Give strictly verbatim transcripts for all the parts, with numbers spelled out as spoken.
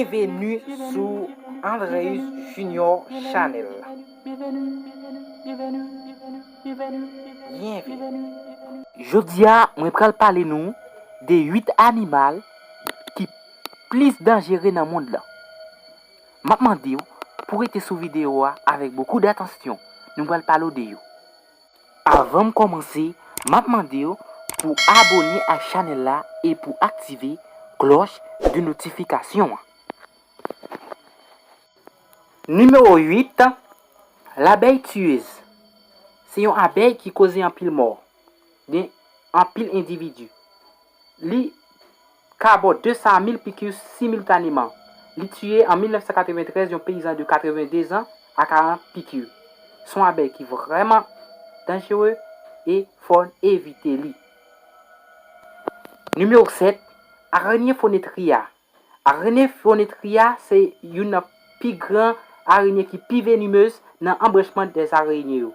Byenveni sou Andreus Junior Channel. Byenveni. Jodi a, mwen pral pale nou de uit animal ki plis danjere nan mond lan. M ap mande w pou rete sou videyo a avèk bokou datansyon. Nou pral pale w de yo. Avan m kòmanse, m ap mande w pou abone ak chanèl la e pou aktive klòch de notifikasyon an. Nimewo uit, labèy tiyez. Se yon abèy ki koze anpil mò. Gen anpil endividi. Li ka ba w de san mil piki similtaneman. Li tiye an mil nèf san katreventrèz yon peyizan de katrevenndezan a karant piki. Se yon abèy ki vrèman danjere e fò n evite li. Nimewo sèt, arenye fonetri a. Arenye fonetri a se youn nan pi gran arenye ki pi venimez nan anbranchman dèzarenye yo.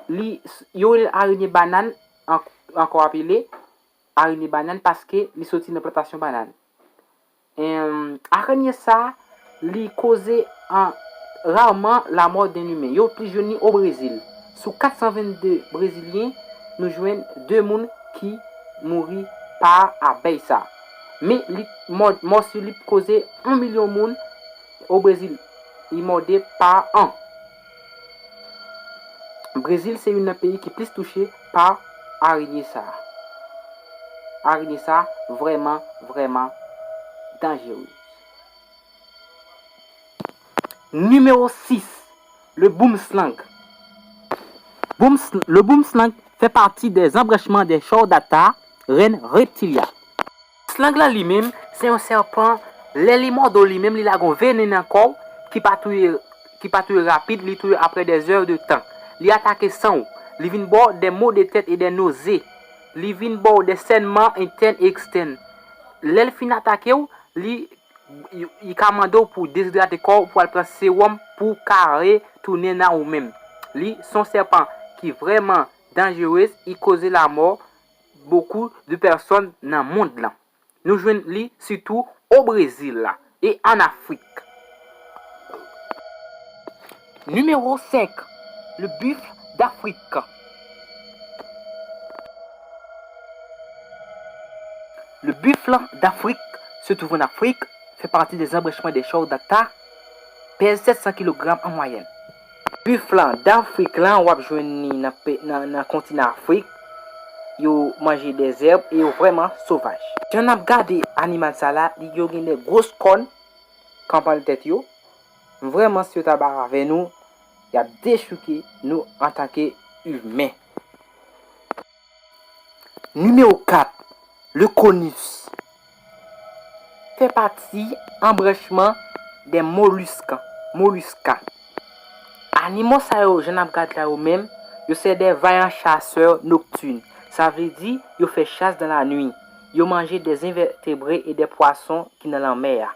Li, yo rele l arenye banàn, an-, ankò apele arenye banàn paske li soti nan plantasyon banàn. Em, arenye sa a, li koze an, rarman lamò de limen. Yo plis jwenn li o Brezil. Sou kat san vennde Brezilyen, nou jwenn de moun ki mouri pa abèy sa. Men li, mò, mò sou li koze yon milyon moun o Brezil. Li mòde pa an. Brezil se youn nan peyi ki plis touche pa arenye sa. Arenye sa vrèman, vrèman danjere. Nimewo sis, le boomslang. Booms-, le boomslang fè pati dè zanbranchman dè Chordata, rèn reptilya. Slang lan li menm, se yon sèpan, lè li mòde w li menm, li lage yon venen nan kò w ki pa touye, ki pa touye rapid, li touye apre dè zè de tan. Li atake san w, li vin ba w dè mo de tèt e dè noze. Li vin ba w dè sènman entèn e ekstèn. Lè l fin atake w, li, li, li ka mande w pou dezidrate kò w, pou al pran sewòm, pou w ka retounen nan ou menm. Li se yon sèpan ki vrèman danjere, li koze lamò bokou de pèsòn nan mond lan. Nou jwenn li sitou o Brezil la e ann Afrik. Nimewo senk, le buffle d'Afrique. Le buffle d'Afrique se trouve en Afrique, fait partie des embranchements des Chordata, pèse sèt san kilogram an mwayèn. Buffle d'Afrique lan, w ap jwenn li nan pe-, nan, nan kontinan Afrik. Yo manje dè zèb e yo vrèman sovaj. Jan n ap gade animal sa la, li, yo gen dè gwo kòn, kanpal tèt yo. Vrèman, si yo ta ba avè nou, y ap dechouke nou antanke imen. Nimewo kat, le conus. Fè pati anbranchman dè molisk, moliska. Animo sa yo, jan n ap gad la yo menm, yo se dè vayan chasè noktin. Sa vle di, yo fè chas dan lanwi. Yo manje dè envètebre e dè pwason ki nan lanmè a.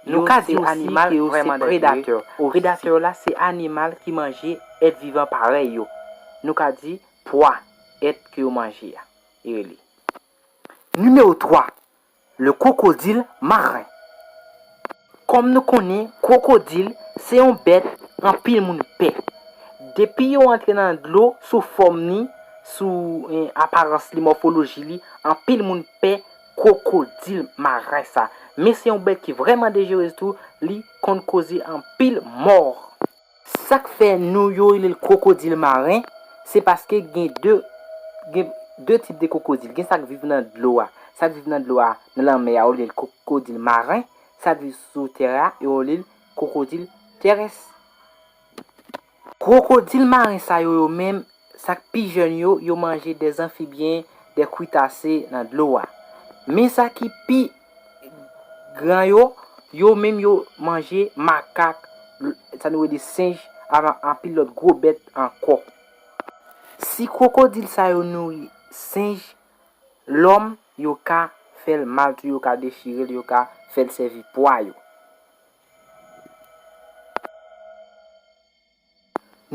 Nou ka di osi ke yo se predatè. Predatè la se animal ki manje èt vivan parèy yo. Nou ka di pwa èt ke yo manje a, yo rele. Nimewo twa, le crocodile marin. Kòm nou konnen, kwokodil se yon bèt anpil moun pè. Depi yo antre nan dlo, sou fòm li, sou, eh, aparans li, mòfoloji li, anpil moun pè kwokodil maren sa. Men se yon bèt ki vrèman danjerez tou, li konn koze anpil mò. Sa k fè nou yo rele l kwokodil maren, se paske gen de, gen de tip de kwokodil. Gen sa k viv nan dlo a. Sa k viv nan dlo a, nan lanmè a, yo rele l kwokodil maren. Sa k viv sou tè a, yo rele l kwokodil terès. Kwokodil maren sa yo, yo menm, sa k pi jèn yo, yo manje dè anfibyen, dè kwitase nan dlo a. Men sa ki pi gran yo, yo menm yo manje makak, l-, sa nou rele senj, avan anpil lòt gwo bèt ankò. Si kwokodil sa yo nouri senj, lòm, yo ka fè l mal tou, yo ka dechire l, yo ka fè l sèvi pwa yo.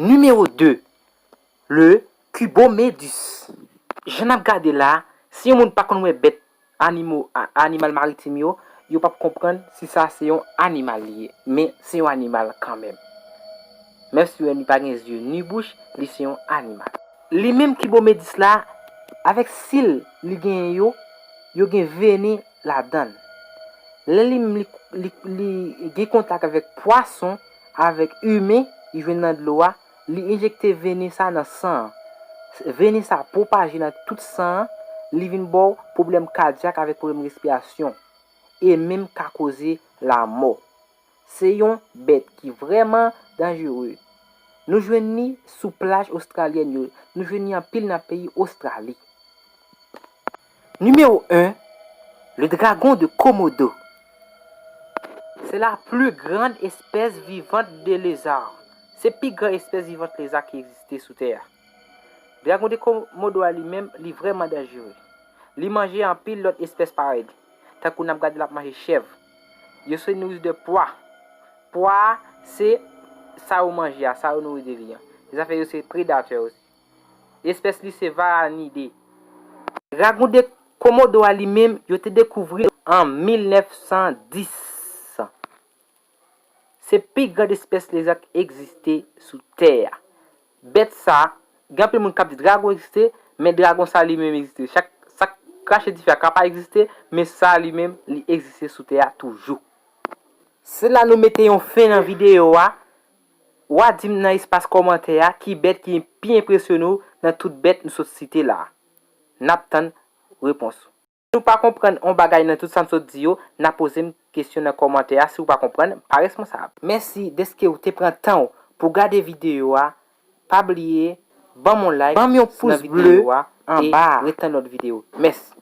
Nimewo de, le Cubomédus. Jan n ap gade la, si yon moun pa konn wè bèt, animo, a-, animal maritim yo, yo p ap konprann si sa se yon animal li ye, men se yon animal kanmenm. Menm si w wè li pa gen zye ni bouch, li se yon animal. Li menm ki bo medis la, avèk sil li genyen yo, yo gen vene ladan l. Lè li, li, li, li gen kontak avèk pwason, avèk imen, li jwenn nan dlo a, li enjekte vene sa nan san an. Vene sa pwopaje nan tout san an, li vin ba w pwoblèm kadyak avèk pwoblèm respirasyon, e menm ka koze lamò. Se yon bèt ki vrèman danjere. Nou jwenn li sou plaj ostralyèn yo. Nou jwenn li anpil nan peyi Ostrali. Numéro un, le dragon de Komodo. C'est la plus grande espèce vivante de lézard. Se pi gran espès vivan leza ki egziste sou tè a. Dragon de Komodo a li menm, li vrèman danjere. Li manje anpil lòt espès parèy li. Tankou n ap gade l ap manje chèv. Yo se nouri de pwa. Pwa a se sa yo manje a, sa yo nouri de li an. Se sa fè yo se predatè osi. Espès li se varanide. Dragon de Komodo a li menm, yo te dekouvri l an mil nèf san dis. Se pi gran espès leza k egziste sou tè a. Bèt sa, gen anpil moun k ap di dragon egziste, men dragon sa li menm egziste. Chak, sa k krache dife a ka pa egziste, men sa li menm, li egziste sou tè a toujou. Se la nou mete yon fen nan videyo a. W a di m nan espas kòmantè a ki bèt ki pi enpresyone w nan tout bèt nou sot site la a. N ap tann repons ou. Si w pa konprann on bagay nan tout sa m sot di yo, n a poze m kesyon nan kòmantè a. Si w pa konprann, pa responsab. Mèsi dèske w te pran tan w pou w gade videyo a. Pa bliye, ban m on like, ban m yon pous ble anba a, e ret tann lòt videyo. Mèsi.